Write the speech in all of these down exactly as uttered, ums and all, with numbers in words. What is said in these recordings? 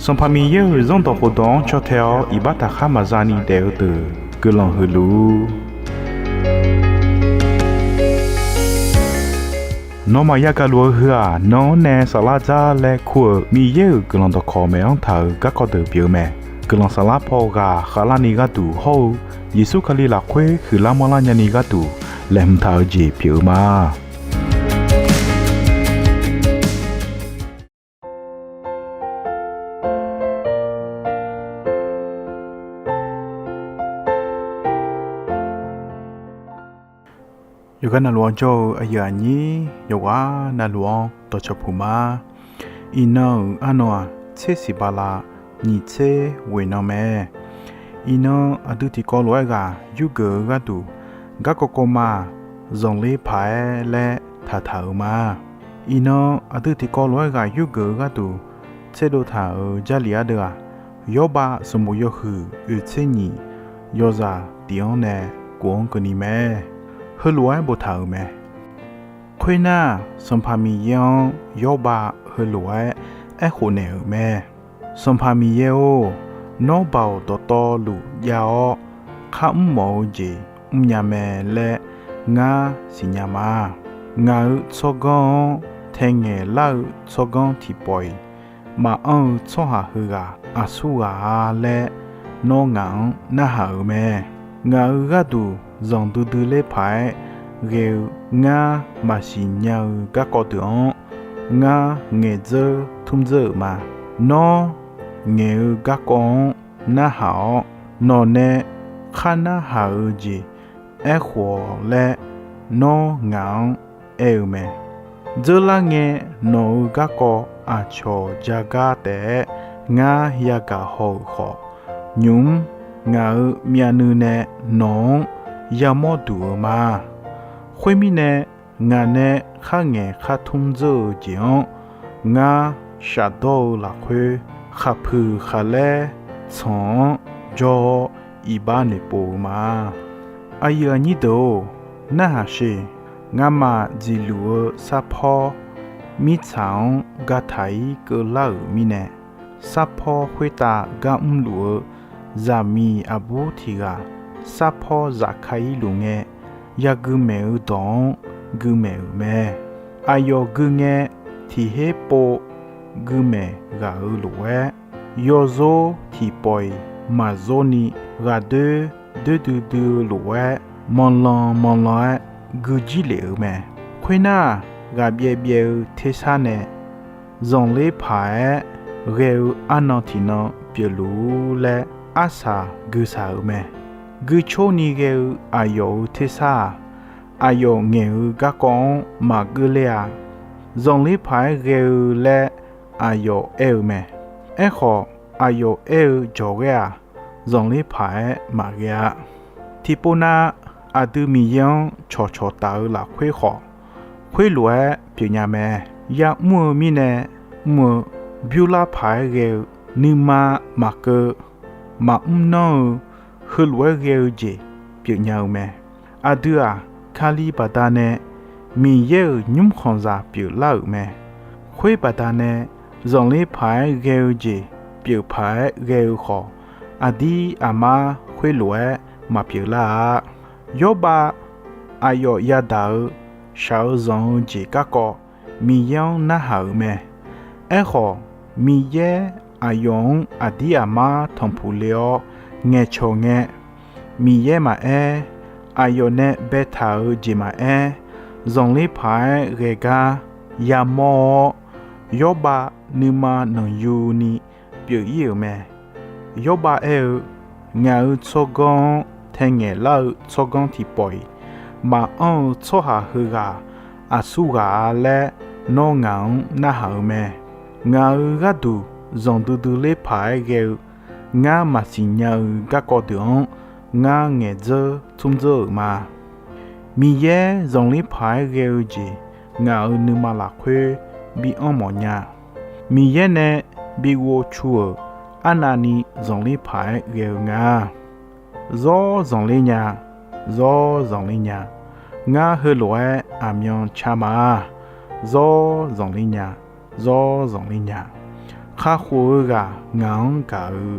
Sanqpaq Miqyaer-euq Zanrdawq khofdawq-anr caw tae-awr iqbax taqkhar maqza ni daef-eu deuq guiqlanq huiq luf-ur. Nawmaf yagaq luf-eu heu-aq, nan-anr nae saflar dzar laer kur-euq Miqyaer-euq guiqlanq dawqkawq maeq-anr taq-euq garkawv deuq pyeuf-eu mae. Guiqlanq saflar paw ghaq khavlarni gharduq hawr-eu Yeqsur Kali lafkhoer huiqlar manrlar nyani gharduq laeqhmq taq-eu jeq pyeuf-eu ma. Yawqghaq navluf-anr jawr-eu aqyuif aqnyir yawqghaq navluf-anr dawqcawq puq ma. Iqnan-euq arnan-aq, tser siq bala nyiq tser ghoeq nan mae. Iqnan aqdui tiqkawv lof-aer ghaq yurgeuf-eu gharduq, garkawv kawv ma-aq, zanqler paq-aer laer taqtaq-euq ma. Iqnan aqdui tiqkawv lof-aer ghaq yurgeuf-eu gharduq tserdov taq-euq Jarlif ardeuv-aq, Yawrbav sanqbof yawhuiq oeq tser nyiq yawzaq tiq-anr nae kof-anr keuvni mae. Heulof-aer boftaq-euq mae. Khoernar, Sanqpaq Miqyaer-anr Yawrbav heulof-aer aerkhof naeq-euq mae. Sanqpaq Miqyaer-or, nawr baoq dawqtawvluf jav-awr, kharmr mawf-eu jeq mrnya mae laer ngar siqnya ma. Ngaq-euq tsawrganr-anr tae ngaeqlar-eu tsawrganr tiqpawf-iq maqanr-eu tsawrhaq heughaq aqsur ghaq-a laer nawr ngaq-anr narhaq-euq mae. Ngaq-euq gharduq zanqdui dui ler paq-aer ghae-eu ngar maqsiq nya-eu garkawv deuq-anr ngar ngaeqdzeur tmr dzeur-euq ma. Nawr ngaeq-eu garkawv-anr narhaq-awr, nawq nae khar narhaq-eu jeq aerkhof-awq laer nawr ngaq-anr aer-eu mae. Dzeurlar ngae nawq-euq garkawv aqcawq jagar taef-aer ngar yagaq haw-euq khawf, nymq-mr ngaq-euq myavnuiv nae nawq-anr yamawr duq-eu ma. Khoermirnae, ngaq nae khar ngaeq khar tmr dzeur-eu jeq-anr ngar shafdawr-eu lafkhoer, khaqpuiq khaqlaer tsanq-anr jawr-awr iqbax noeqpov-eu ma. Aqyuif aqnyir deuq-or, narhaq sher. Ngamaf dziqluf-eu sarpawr mirtsaq-anr gataq-ir keuvlar-euq mirnae, sarpawr khoertav gar mrluf-eu zaqmiq aqbur tiq ghaq sarpawr zafka-ir luf ngae, yagui maeq-eu dawq-anr gui maeq-euq mae. Aqyawf gui ngae, tiq her pov gui maeq ghaq-euq lof-aer, yawzor tiqpawf-iq maqzorni ghaqdoer doer duidui-eu lof-aer, manqlanq manqlanq-aer gui jir lef-euq mae. Khoernar, ghaqbyaev byaev-eu tersar nae zanqler paq-aer ghae-eu arnan tiqnan pyeufluf-ur laer arsaq guisaq-euq mae. Guicor ni ghae-eu aqyawf-euq tersar-aq, aqyawf ngaeq-eu garkawv-anr maqgeur ler-a. Zanqler paq-aer ghae-eu laer aqyawf aer-eu mae. Aerkhawf, aqyawf aer-eu jawqghaer-aq, zanqler paq-aer maqghae-a. Tiqpov nav, aqdui Miqyaer-anr cawqcawq taf-eu lafkhoer khawf, khoerlof-aer pyeufnya mae. Ya'mr-eu mirnae mr-eu, bymrlar paq-aer ghae-eu, nuima maqkeuv, maqmr nanr-eu, heulof-aer ghae-eu jeq pyeufnya-eu mae. Aqdui-aq, Kali baqdanae Miqyaer-euq nymr khanqzaq pyeuflar-euq mae. Khoer baqdanae zanqler paq-aer ghae-eu jeq pyeuf paq-aer ghae-eu khawf, aqdir aqmar khoerlof-aer maqpyeuflar-a. Yawrbav aqyawf yadaq-eu shaq-eu zanq-eu jeq garkawv Miqyaer-anr narhaq-euq mae. Aerkhawf, Miqyaer aqyawf-anr aqdir aqmar tanqpuq le-awr ngaeqcawq ngae, Miqyaer maqaer, aqyawf nae baetaq-eu jeq maqaer, zanqler paq-aer ghae gar yamawr-awr, Yawrbav nuima nanqyuni pyeuf-ir-euq mae. Yawrbav aer-eu, Ngaq-euq tsawrganr-anr taengaeq lar-eu tsawrganr tiqpawf-iq maqanr-eu tsawrhaq heughaq aqsur ghaq-a laer nawr ngaq-anr narhaq-eu mae. Ngaq-euq gharduq zanqdui dui ler paq-aer ghae-eu ngar maqsiq nya-eu garkawv deuq-anr ngar ngaeqdzeur tmr dzeur-euq ma. Miqyaer zanqler paq-aer ghae-eu jeq ngaq-euq nuima lafkhoer bi anr mawf nya. Miqyaer nae bi ghovcu-euq arnavni zanqler paq-aer ghae-eu nga. Zawr zanqler nya, zawr zanqler nya. Ngar heulof-aer aqmyan car ma. Zawr zanqler nya, zawr zanqler nya. kakhof-eu ghaq ngaq-anr gaq-eu,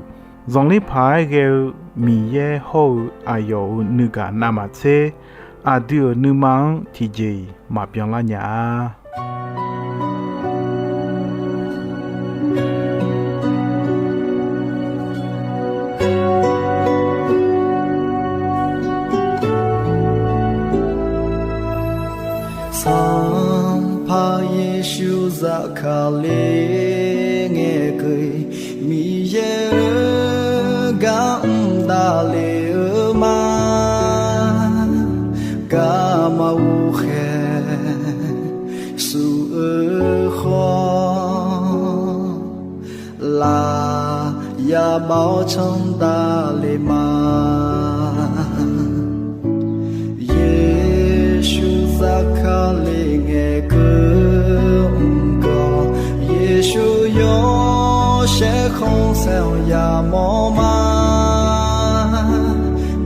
zanqler paq-aer ghae-eu Miqyaer hawr-eu aqyawf-euq nuigaq navmaqtser, aqdui-euq nuima-anr tiqjeq-iq maqbyan lar nya-a. Sanqpaq Yeqsur zafkale ngaeqkeuv-iq, Miqyaer-euq gar mqdav lef-eu ma. Garma ghoqkhaeq suf-eu khawf, laf ya bav-awr candav le ma. Yeqsur zafkale ngaeqkeuv mq gawq, Yeqsur yawshaef khanqsaer-anr yamawr ma.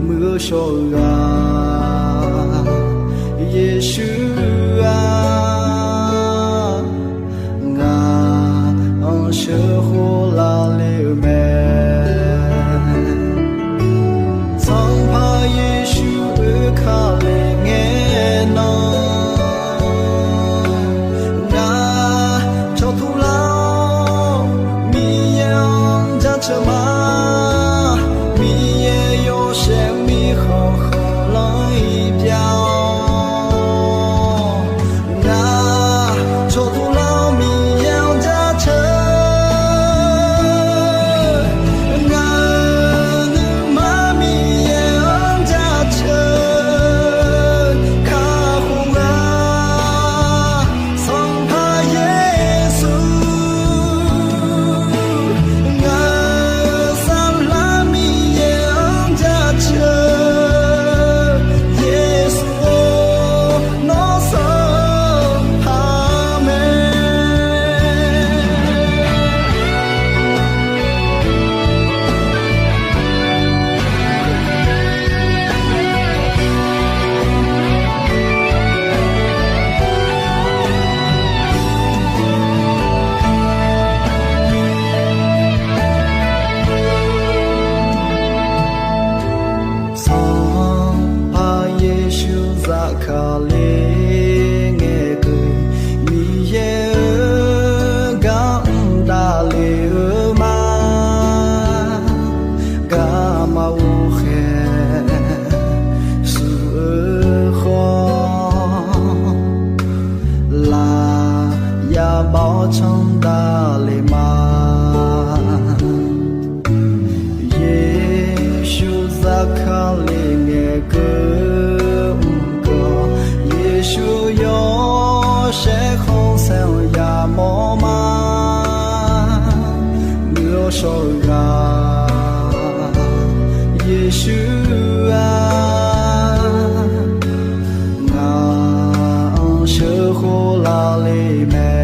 Muiq-eu shawr-eu ghaq Yeqsur-aq, ngaq-anr sheuqkhof lavle-eu mae. Sanqpaq Yeqsur oekale ngae nan, ngaq cawqtur lar-awr Miqyaer-anr jaceuq ma. Miqyaer yawshaef mirkhanq khanqlanr-iq byav-awr, ngaq cawqtur lar-awr Miqyaer-anr jaceuq. Ngaq-euq nuima Miqyaer-anr jaceuq kakhof-a. Sanqpaq Yeqsur, ngaq-euq saflar Miqyaer-anr jaceuq. Yeqsur-or, nawr sanqpaq mae. Sanqpaq Yeqsur zafkale ngaeqkeuv, Miqyaer-euq gar mqdav lef-eu ma. Garma ghoqkhaeq suf-eu khawf, laf ya bav-awr candav le ma. Yeqsur zafkale ngaeqkeuv mq gawq, Yeqsur yawshaef khanqsaer-anr yamawr ma. Muiq-eu shawr-eu ghaq Yeqsur-aq, ngaq-anr sheuqkhof lavle mae.